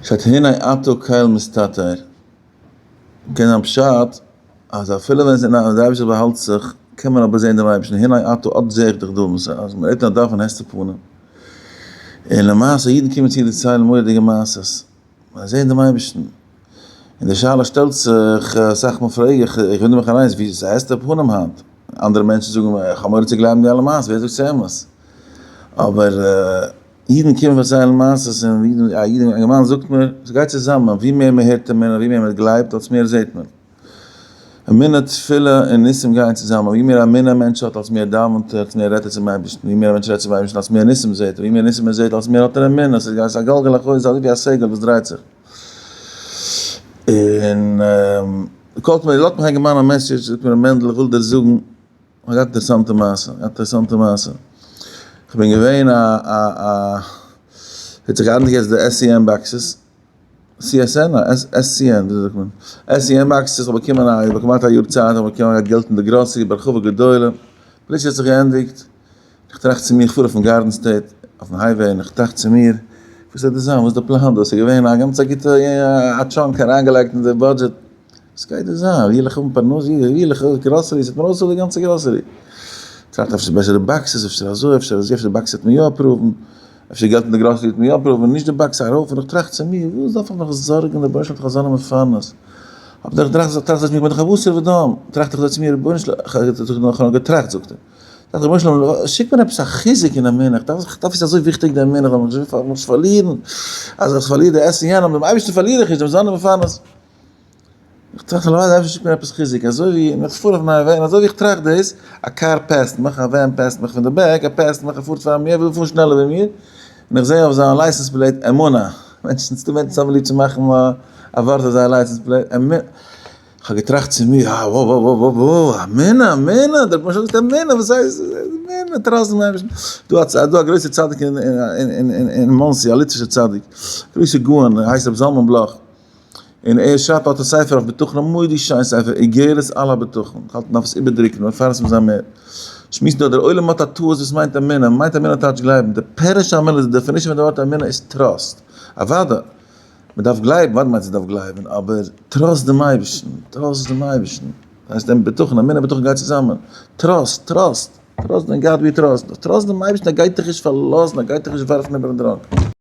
שטייט הנה אתה קל מסתתר, קען זיין פשט אז אפילו ווען דער אייבערשטער באהאלט זיך קען מען אבער זען דעם אייבערשטן, הנה אתה אט זע איך דיך דא, אז מען רעדט אין א דף פון הסתר פנים, און למעשה אידן קומען צו דערציילן מורא'דיגע מעשות, זיי זעען דעם אייבערשטן, און די שאלה שטעלט זיך, אסאך מאל פרעג איך, איך וואונדער מיך אליינס, ווי איז הסתר פנים היינט? אנדערע מענטשן זאגן איך האב מורא צו גלייבן די אלע מעשות, ווער זאגט ס'איז אמת? אבער אידן קומען פארציילן מעשות און אידן, א איד אינגערמאן זאגט מיר, ס'גייט צוזאמען, ווי מער מען הערט אמונה, ווי מער מען גלייבט, אלס מער זעט מען. אמונה, תפילה און ניסים גייען צוזאמען, ווי מער אמונה א מענטש האט, אלס מער דאווענט ער, אלס מער רעדט ער צום אייבערשטן, ווי מער א מענטש רעדט צום אייבערשטן, אלס מער ניסים זעט ער, ווי מער ניסים ער זעט, אלס מער האט ער אמונה, ס'איז א גלגל החוזר, אזוי ווי א סגול וואס דרייט זיך. און call ט מיר, לאזט מיך א אינגערמאן א message, זאגט מיר ר' מענדל איך וויל דיר זאגן, א גאנץ אינטערעסאנטע מעשה, א אינטערעסאנטע מעשה. כ'בין געווען א א א, האט זיך געענדיגט יעצט די SCN boxes, CSN? SCN, וויאזוי זאגט מען? SCN boxes, כ'האב באקומען א, כ'האב כמעט א יאר צייט, כ'האב באקומען געלט אין די גראסערי בהרחבה גדולה, פלוצלינג האט זיך געענדיגט, איך טראכט צו מיר, איך פאר אויפן גארדן סטעיט, אויפן highway, און איך טראכט צו מיר, וואס וועט דא זיין, וואס איז די פלאן דא, ס'איז געווען א גאנץ א גוטע א chunk אריינגעלייגט אין די budget, וואס גייט דא זיין, ווי וועל איך האבן פרנסה, ווי וועל איך האבן גראסערי, ס'וועט מיר אויספעלן די גאנצע גראסערי. טראכט אפשר בעסער די boxes, אפשר אזוי, אפשר אזוי, אפשר די box וועט מיר יא approve ן, אפשר געלט אין די גראסערי וועט מיר יא approve ן, נישט די box ארויף, און איך טראכט צו מיר, וואס דארף איך מיך זארגן, דער רבונו של עולם האט דאך אזאנע מפרנס. אבער איך טראכט טראכט איך צו מיר, איך בין דאך א בשר ודם, טראכט איך אזוי צו מיר, רבונו של עולם, איך האב נאר געטראכט זאגט ער. זאגט רבונו של עולם, שיק מיר עפעס א חיזוק אין אמונה, איך דארף, איך דארף, עס איז אזוי וויכטיג די אמונה, איך זאל מיך נישט פארלירן, אז איך פארליר די עסן יענעם, דעם אייבערשטן פארליר איך נישט, דעם זאנען מפרנס. איך טראכט הלוואי דער אייבערשטער שיקט מיר עפעס חיזוק, אזוי ווי, און איך פאר אויף מיין וועג, און אזוי ווי איך טראכט דאס, א קאר pass ט מיך, א van pass ט מיך פון די back, ער pass ט מיך, ער פארט פאר מיר, ער וויל פארן שנעלער ווי מיר, און איך זע אויף זיין license plate אמונה, מענטשן, ס'דא מענטשן וואס האבן ליב צו מאכן א ווארט אויף זייער license plate, אמונה. כ'האב געטראכט צו מיר, אה, וואו וואו וואו וואו וואו, אמונה, אמונה, דער רבונו של עולם זאגט אמונה, וואס הייסט אמונה, trust דעם אייבערשטן. דא א דא א גרויסער צדיק אין אין אין אין מאנסי, א ליטווישער צדיק, גרויסער גאון, ער הייסט רבי זלמן בלאך, און ער שרייבט האט א ספר אויף בטחון, א מורא'דיג שיין ספר, איגרת על הבטחון, כ'האלט מ'דארף עס איבערדרוקן, מפרסם זיין מער. שמועסן דא, דער עולם האט א טעות וואס מיינט אמונה, מיינט אמונה טייטש גלייבן, די פירוש המילה, די definition פון די ווארט אמונה איז trust, אוודאי. מען דארף גלייבן, וואס מיינט דארף גלייבן, אבער trust דעם אייבערשטן, trust דעם אייבערשטן, הייסט דעם בטחון, אמונה בטחון גייט צוזאמען, trust, trust, trust in God we trust, trust דעם אייבערשטן ער גייט דיך נישט פארלאזן, ער גייט דיך נישט ווארפן איבערן דראנג.